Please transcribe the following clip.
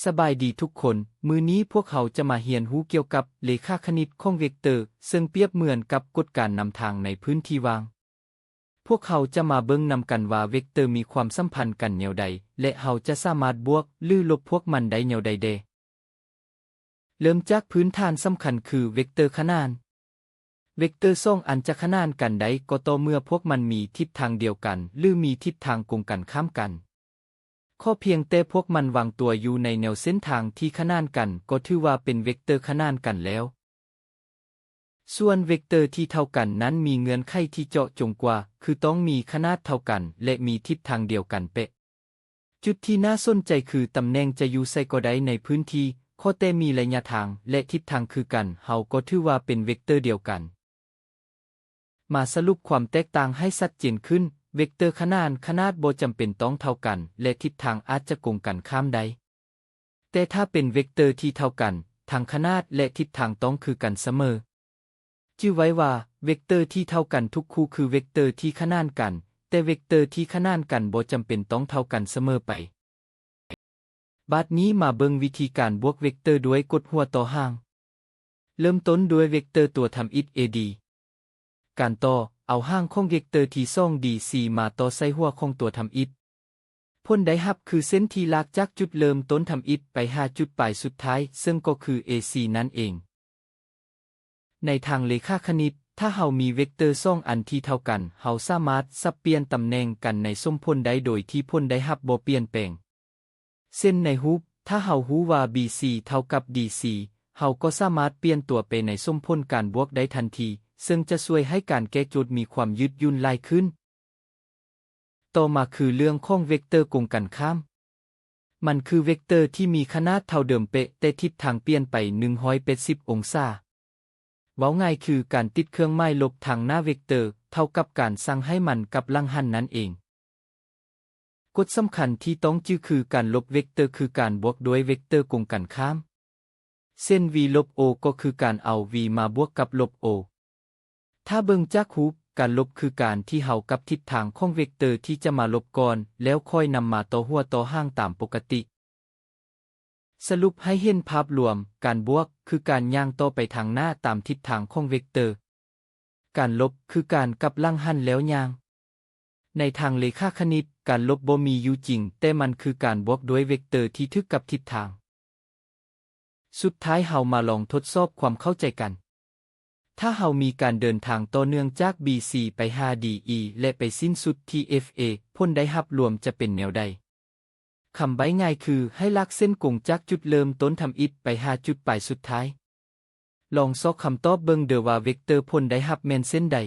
ສະບາຍດີທຸກຄົນ, ມື້ນີ້ພວກເຮົາຈະມາຮຽນຮູ້ກ່ຽວກັບເລຂາຄະນິດຂອງເວັກເຕີ, ເຊິ່ງປຽບເໝືອນກັບກົດການນຳທາງໃນພື້ນທີ່ວ່າງ. ພວກເຮົາຈະມາເບິ່ງນຳກັນວ່າເວັກເຕີມີຄວາມສຳພັນກັນແນວໃດ ແລະ ເຮົາຈະສາມາດບວກ ຫຼື ລົບພວກມັນໄດ້ແນວໃດແດ່. ເລີ່ມຈາກພື້ນຖານສຳຄັນຄືເວັກເຕີຂະໜານ. ເວັກເຕີສອງອັນຈະຂະໜານກັນໄດ້ກໍຕໍ່ເມື່ອພວກມັນມີທິດທາງດຽວກັນ ຫຼື ມີທິດທາງກົງກັນຂ້າມກັນ. ຂໍພຽງແຕ່ພວກມັນວາງຕົວຢູ່ໃນແນວເສັ້ນທາງທີ່ຂະໜານກັນ ກໍຖືວ່າເປັນເວັກເຕີຂະໜານກັນແລ້ວ. ສ່ວນເວັກເຕີທີ່ເທົ່າກັນນັ້ນມີເງື່ອນໄຂທີ່ເຈາະຈົງກວ່າ, ຄືຕ້ອງມີຂະໜາດເທົ່າກັນ ແລະ ມີທິດທາງດຽວກັນເປະ. ຈຸດທີ່ໜ້າສົນໃຈຄືຕຳແໜ່ງຈະຢູ່ໃສກໍໄດ້ໃນພື້ນທີ່, ຂໍແຕ່ມີໄລຍະທາງ ແລະ ທິດທາງຄືກັນ, ເຮົາກໍຖືວ່າເປັນເວັກເຕີດຽວກັນ. ມາສະຫຼຸບຄວາມແຕກຕ່າງໃຫ້ຊັດເຈນຂຶ້ນ, ເວັກເຕີຂະໜານຂະໜາດບໍ່ຈຳເປັນຕ້ອງເທົ່າກັນ ແລະ ທິດທາງອາດຈະກົງກັນຂ້າມໄດ້. ແຕ່ຖ້າເປັນເວັກເຕີທີ່ເທົ່າກັນ, ທັງຂະໜາດ ແລະ ທິດທາງຕ້ອງຄືກັນສະເໝີ. ຈື່ໄວ້ວ່າ ເວັກເຕີທີ່ເທົ່າກັນທຸກຄູ່ຄືເວັກເຕີທີ່ຂະໜານກັນ, ແຕ່ເວັກເຕີທີ່ຂະໜານກັນບໍ່ຈຳເປັນຕ້ອງເທົ່າກັນສະເໝີໄປ. ບາດນີ້ມາເບິ່ງວິທີການບວກເວັກເຕີດ້ວຍກົດຫົວຕໍ່ຫາງ. ເລີ່ມຕົ້ນດ້ວຍເວັກເຕີຕົວທຳອິດ ເອ ດີ. ການຕໍ່, ເອົາຫາງຂອງເວັກເຕີທີສອງ ດີ ຊີ ມາຕໍ່ໃສ່ຫົວຂອງຕົວທຳອິດ. ຜົນໄດ້ຮັບຄືເສັ້ນທີ່ລາກຈາກຈຸດເລີ່ມຕົ້ນທຳອິດໄປຫາຈຸດປາຍສຸດທ້າຍ, ເຊິ່ງກໍຄື ເອ ຊີ ນັ້ນເອງ. ໃນທາງເລຂາຄະນິດ, ຖ້າເຮົາມີເວັກເຕີສອງອັນທີ່ເທົ່າກັນ, ເຮົາສາມາດສັບປ່ຽນຕຳແໜ່ງກັນໃນສົມຜົນໄດ້ໂດຍທີ່ຜົນໄດ້ຮັບບໍ່ປ່ຽນແປງ. ເຊັ່ນໃນຮູບ, ຖ້າເຮົາຮູ້ວ່າ ບີ ຊີ ເທົ່າກັບ ດີ ຊີ, ເຮົາກໍສາມາດປ່ຽນຕົວແປໃນສົມຜົນການບວກໄດ້ທັນທີ, ເຊິ່ງຈະຊ່ວຍໃຫ້ການແກ້ໂຈດມີຄວາມຍືດຫຍຸ່ນຫຼາຍຂຶ້ນ. ຕໍ່ມາຄືເລື່ອງຂອງເວັກເຕີກົງກັນຂ້າມ. ມັນຄືເວັກເຕີທີ່ມີຂະໜາດເທົ່າເດີມເປະ, ແຕ່ທິດທາງປ່ຽນໄປໜຶ່ງຮ້ອຍແປດສິບອົງສາ. ເວົ້າງ່າຍຄືການຕິດເຄື່ອງໝາຍລົບທາງໜ້າເວັກເຕີ ເທົ່າກັບການສັ່ງໃຫ້ມັນກັບຫຼັງຫັນນັ້ນເອງ. ກົດສຳຄັນທີ່ຕ້ອງຈື່ຄືການລົບເວັກເຕີຄືການບວກດ້ວຍເວັກເຕີກົງກັນຂ້າມ. ເຊັ່ນ v ລົບ o ກໍຄືການເອົາ v ມາບວກກັບລົບ o. ຖ້າເບິ່ງຈາກຮູບ, ການລົບຄືການທີ່ເຮົາກັບທິດທາງຂອງເວັກເຕີທີ່ຈະມາລົບກ່ອນ, ແລ້ວຄ່ອຍນຳມາຕໍ່ຫົວຕໍ່ຫາງຕາມປົກກະຕິ. ສະຫຼຸບໃຫ້ເຫັນພາບລວມ, ການບວກຄືການຍ່າງຕໍ່ໄປທາງໜ້າຕາມທິດທາງຂອງເວັກເຕີ. ການລົບຄືການກັບຫຼັງຫັນແລ້ວຍ່າງ. ໃນທາງເລຂາຄະນິດ, ການລົບບໍ່ມີຢູ່ຈິງ, ແຕ່ມັນຄືການບວກດ້ວຍເວັກເຕີທີ່ຖືກກັບທິດທາງ. ສຸດທ້າຍເຮົາມາລອງທົດສອບຄວາມເຂົ້າໃຈກັນ. ຖ້າເຮົາມີການເດີນທາງຕໍ່ເນື່ອງຈາກ ບີ ຊີ ໄປຫາ ດີ ອີ ແລະ ໄປສິ້ນສຸດທີ່ ເອັຟ ເອ ຜົນໄດ້ຮັບລວມຈະເປັນແນວໃດ? ຄຳໃບ້ງ່າຍຄືໃຫ້ລາກເສັ້ນກົງຈາກຈຸດເລີ່ມຕົ້ນທຳອິດໄປຫາຈຸດປາຍສຸດທ້າຍ. ລອງຊອກຄຳຕອບເບິ່ງເດີວ່າເວັກເຕີຜົນໄດ້ຮັບແມ່ນເສັ້ນໃດ.